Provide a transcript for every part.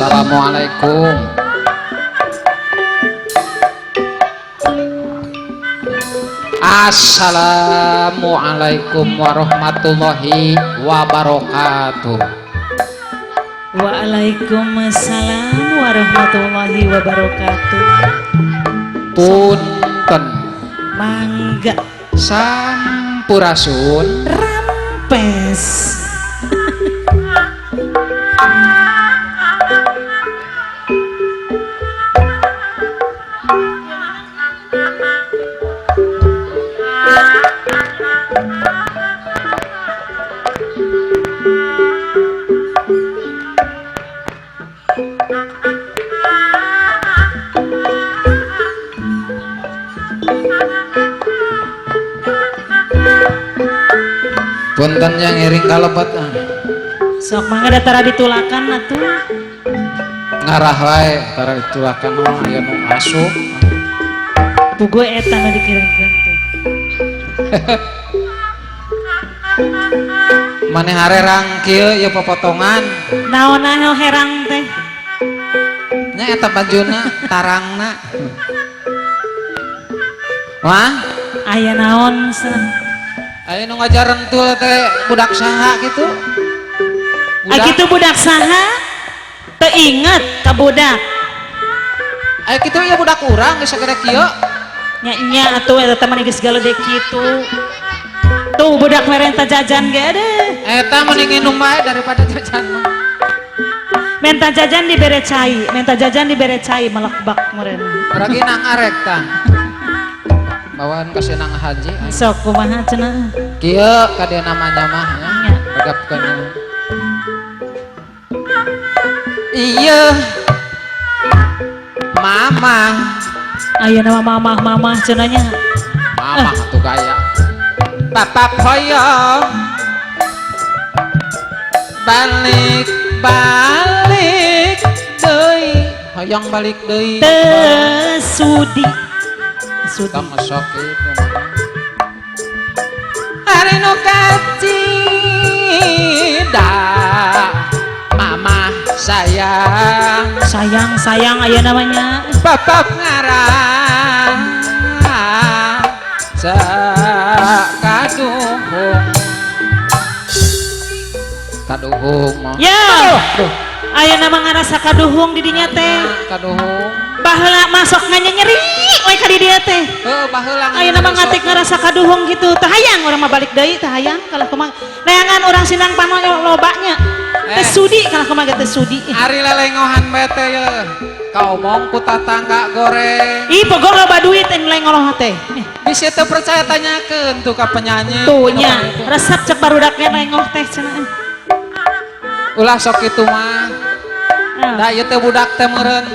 Assalamualaikum. Assalamualaikum warahmatullahi wabarakatuh. Waalaikumsalam warahmatullahi wabarakatuh. Punten. Mangga. Sampurasun. Rampes. Punten yang ngiring kalebet. Sok mangga tara ditulakan atuh. Ngarah wae tara ditulakan mah aya nu asup. Puguh eta nu dikirimkeun teh. Maneh harerang kieu ieu popotongan. Naon-naon herang teh? Nya eta bajuna tarangna. Wah, aya naon cenah? Aya nu ngajaran tul teh budak saha kitu? Ah kitu budak saha? Teu inget ka budak. Aya kitu ieu budak urang geus sagede kieu. Nya nya atuh eta teh mah geus galede kitu. Tuh budak merenta jajan ge adeuh. Eta mending nginum bae daripada jajan mah. Menta jajan dibere cai, menta jajan dibere cai melekbak meureun. Ragi nang arek tah. Bawaan ka Sinang Haji. Sok kumaha cenah? Kieu ka dieu namanya mah nya. Regapkeun. Iya. Mama. Aya nama mamah-mamah cenah nya. Mamah atuh gaya. Bapak hoyong balik balik deui, hoyong balik deui. Teu sudi. Sudi. Tong sok kitu mah. Ari nu kacida mamah sayang. Sayang sayang aya namanya. Bapak ngarang sakaduhung. Kaduhung mah. Ya. Duh. Aya nama ngarasa kaduhung di dinya teh. Kaduhung. Baheula masuk nganyeri we ka di dieu teh. Heuh baheula. Aya nama ngatik ngarasa kaduhung kitu. Teu hayang urang mah balik deui, teu hayang kalah kumaha. Neangan urang Sindang Pano lobanya. Teu sudi kalah kumaha ge teu sudi. Ari lelengohan bae teh ye. Kaomong ku tatangga goreng. Ih pogo loba duit yang lengoh teh. Bisa teu percaya tanyakeun tuh ka penyanyi. Tuh nya, resep cek barudaknya lengoh teh cenah. Ulah sok kitu mah. Da ieu teh budak teh meureun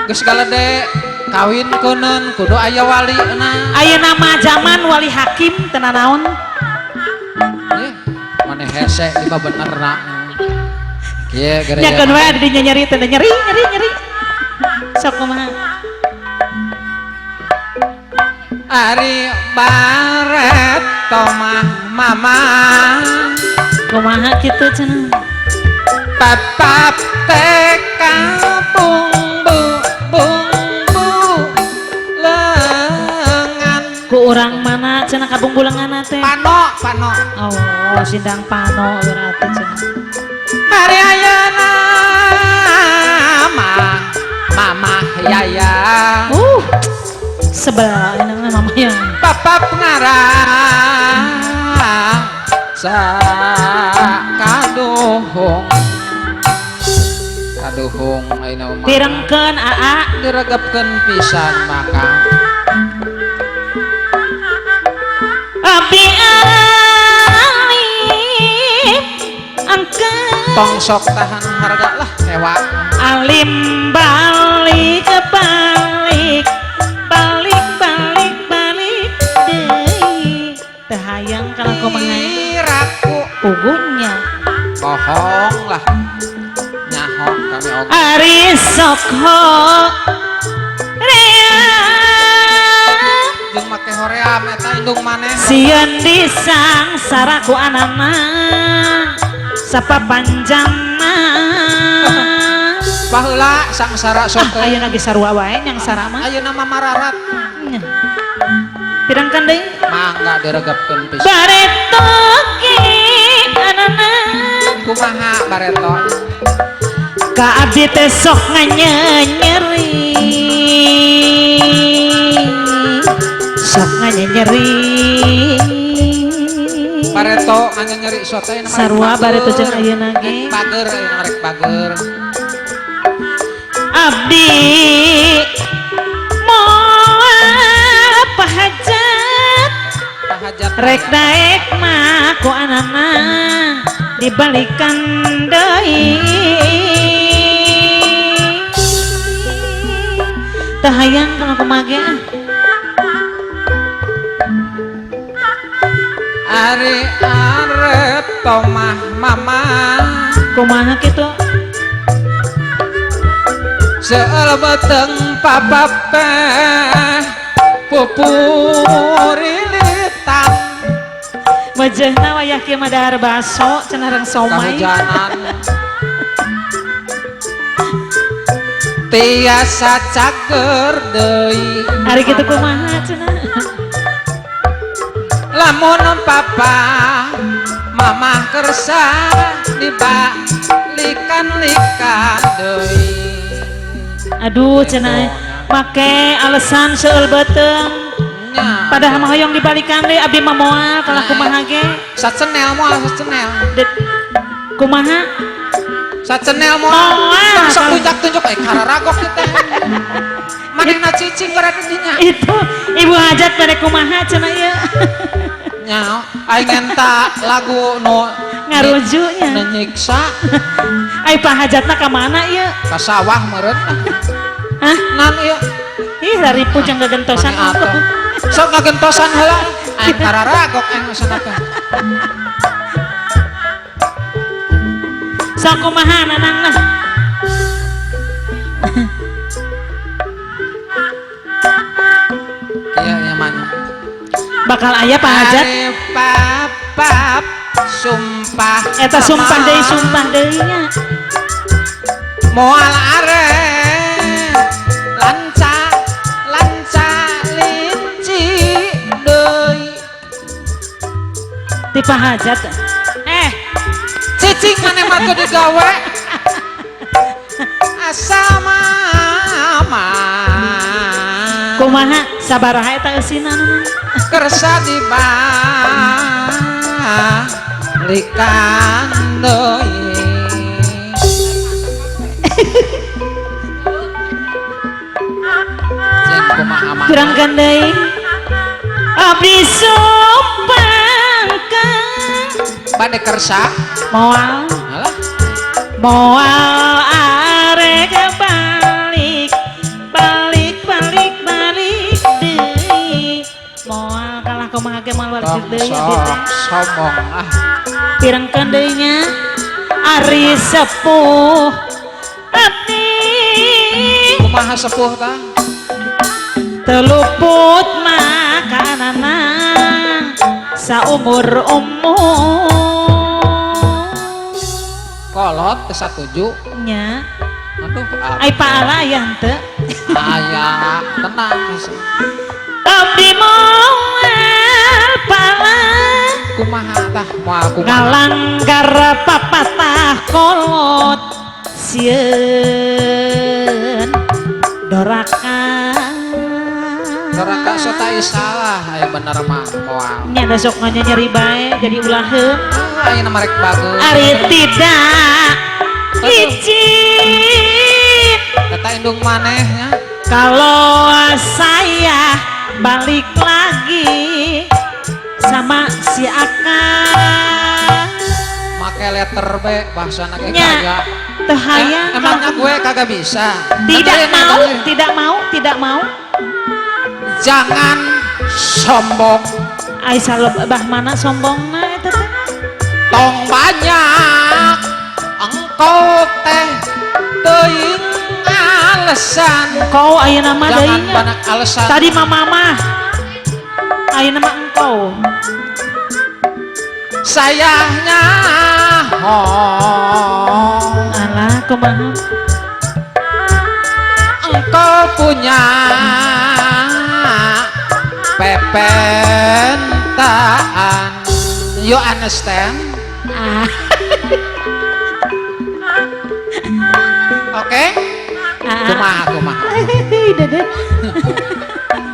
geus galede kawin keuneun kudu aya walina. Aya nama zaman wali hakim teu nanaon. Ih, maneh hese di benerna. Kieu gara-gara. Nya keun wae di nyeri teh nyeri nyeri nyeri. Sok kumaha? Ari baret tomah mama. Kumaha kitu cenah? Papap teh kampung bumbu lengan. Ku urang mana cenah kabung bulengan teh? Pano, pano. Oh, Sindang Pano berarti cenah. Hari ayeuna mah mamah yaya. Sebel ini mama yang. Papap ngarang sakaduhung. Kaduhung ayeuna mah. Pirengkeun aa. Diregepkeun pisan maka. Abi alim angkeun. Tong sok tahan harga lah hewa. Alim balik balik balik balik balik deui. Teu hayang kalah kumaha. Iraku pugunya. Bohong lah. Nyaho kami oge. Ari sok hoream. Jeung make hoream eta indung maneh. Sieun disangsara ku anana sapa panjangna. Baheula sangsara Ah, sote. ayeuna ge sarua wae nyangsara mah. Ayeuna mah mararat. Nya. Pirangkan deui. Mangga diregepkeun pisan. Bareto ge anana. Kumaha bareto? Ka abdi teh sok nganyenyeri. Sok nganyenyeri. Bareto nganyenyeri sote ayeuna mah rek Sarua bager. Bareto jeung ayeuna ge. Rek bager ayeuna mah rek bager. Abdi moal pahajat. Pahajat. Rek daek mah ku anana dibalikan deui. Teu hayang kana kumaha ge ah. Ari areto mah mama. Kumaha kitu? Seueul beuteung papapeh pupurilitan. Wajahna wayah kieu mah dahar baso cenah reng somai. Kahujanan tiasa cager deui. Ari kitu kumaha cenah? Lamun papa mamah kersa dibalikan-likan deui. Aduh cenah make alasan seueul beuteung. Nya. Padahal mah hoyong dibalikan deui, abdi mah moal kalah kumaha ge. Sacenel moal sacenel. Kumaha? Sacenel moal. Moal. Tong sok tunjuk-tunjuk kararagok kita. Manehna cicing berarti dinya. Itu ibu hajat pada kumaha cenah ieu. Nya, aing ngenta lagu nu Ngarujunya. nu nyiksa. Ai pak hajatna ka mana ieu? Ka sawah meureun. Hah? Nan ieu. Ih, ripuh jeung gagentosan. Mane atuh. Sok ngagentosan heula. Aing kararagok aing sana teh. Sok kumaha nanangna? Iya, iya mana? Bakal aya pak hajat? Ari papap sumpah. Eta sumpah deui, sumpah deui nya. Moal are lanca lanca linci deui. Ti pak hajat. Cicing maneh mah teu digawe. Asa mama. Kumaha sabaraha eta eusina nanang? Kersa dibalikan deui. Jeung kumaha mah? Pirangkan deui. Abdi sumpah kang. Bade kersa? Moal. Alah. Moal arek balik balik balik balik deui. Moal kalah kumaha ge moal balik Tong deui abdi sok teh. Sombong ah. Pirangkeun deui nya. Ari sepuh abdi. Kumaha sepuh tah? Teluput makanana saumur umur. Kolot teu satuju. Nya. Aduh, Ai paala aya henteu? Aya, tenang. Abdi moal pala. Kumaha tah moal kumaha? Ngalanggar papatah kolot sieun doraka. Doraka sota salah aya bener mah moal. Nya da sok nyeri bae jadi ulaheun. Ah, ayeuna mah rek bagus. Ari tidak izin. Eta indung manehnya. Kalau saya balik lagi sama si Akang. Make letter B bahasana ge Nya. kagak. Teu hayang. Emangnya gue kagak bisa? Tidak Dengerin, mau, dengerin. tidak mau, tidak mau. Jangan sombong. Ai salebah mana sombongna eta teh? Tong banyak engkau teh teuing alasan. Engkau ayeuna mah Jangan deui nya. banyak alasan. Tadi mah mama. Ayeuna mah engkau. Sayangnya oh. Alah kumaha? Engkau punya pepentaan. You understand? Ah. Oke? Ah. Kumaha kumaha. Dede.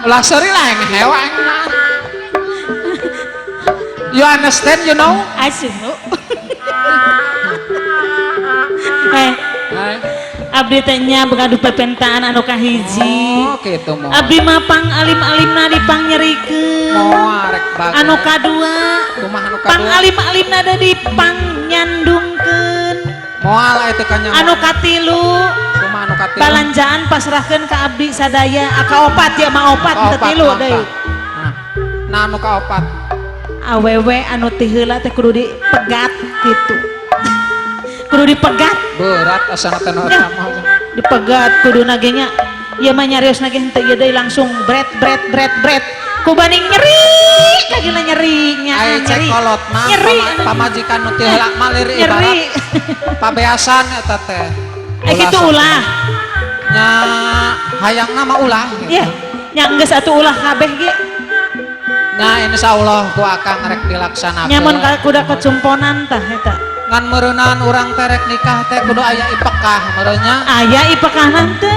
Ulah seuri lah yang hewa aing mah. You understand, you know? Asuh. Eh, abdi teh nya gaduh pepentaan anu kahiji. Oh, kitu moal. Abdi mah pang alim-alimna dipangnyerikeun. Moal rek bagus. Anu kadua, Kumaha anu pang kadua? alim-alimna da dipangnyandungkeun. Moal eta kanya. Anu katilu, Kumaha anu katilu? Balanjaan pasrahkeun ka abdi sadaya. Aka opat ya mah opat Kaopat teu tilu mah, deui. tah. Nah, anu kaopat. Awewe anu ti heula teh kudu dipegat gitu. Kudu dipegat. Berat asana teh nu Ya. eta mah. Dipegat kudu ge nya. Ieu mah nyarios ge henteu ieu deui langsung bret bret bret bret. Kubaning nyeri kagina nyeri nya Ai cek nyeri. kolot mah Nyeri. Pamajikan nu ti heula mah lieur Nyeri. ibarat pabeasan eta teh. Eh kitu ulah. Nya hayangna mah ulah gitu. Ya, nya geus atuh ulah kabeh ge. Nya insyaallah ku akang rek dilaksanakeun. Nya mun kuda kecumponan tah eta. Ngan meureunan urang teh rek nikah teh kudu aya ipekah meureunnya. Aya ipekahna teu?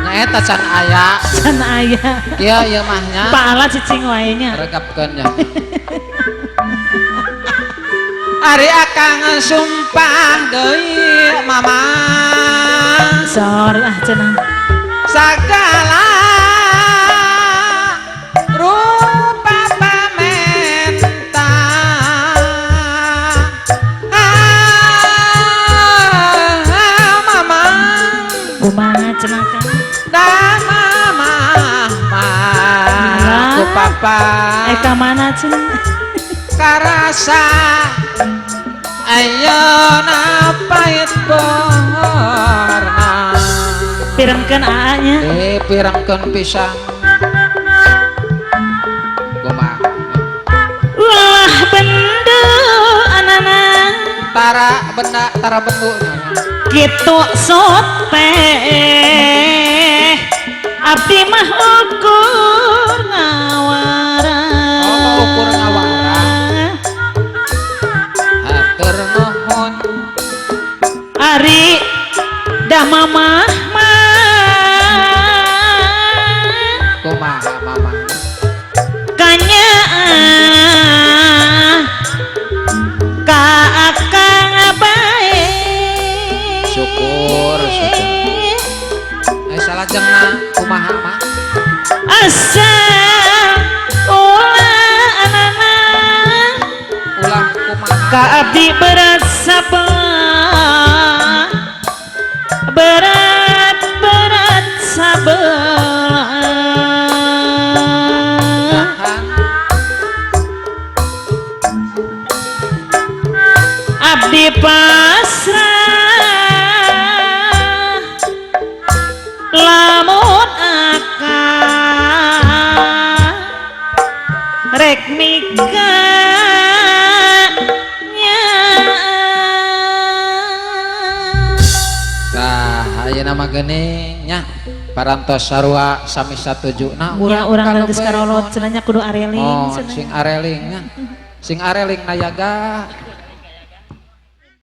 Nya eta can aya. Can aya. Kieu ieu mah nya. Paala cicing wae nya. Regapkeun nya. Ari akang sumpah deui mama. Sor ah cenah. Sagala rupa pamenta. Ah, mama. Kumaha cenah Kang? Da mama mah ku papa. Eh ka mana cenah? Karasa ayeuna pahit borna. Pirengkeun aa nya. Eh, pirengkeun pisan. Kumaha? Ulah benda anana. Tara benda tara bendu. Kitu sote. Abdi mah ukur ngawara. Oh, ukur ngawara. Hatur nuhun. Ari dah mamah mah. Kumaha mamah? Kanya ka akang bae. Syukur, syukur. Eh salajengna kumaha mah? Asal ulah anana. Ulah kumaha? Ka abdi berat sabelah. Berat berat sabelah. Tahan. Abdi pasrah lamun akang rek nikah nya. Tah, ayeuna mah geuning nya. Parantos sarua sami satujuna. Ya urang kalebet. geus karolot cenah nya kudu areling Oh, cenah. sing areling nya. Sing areling nayaga.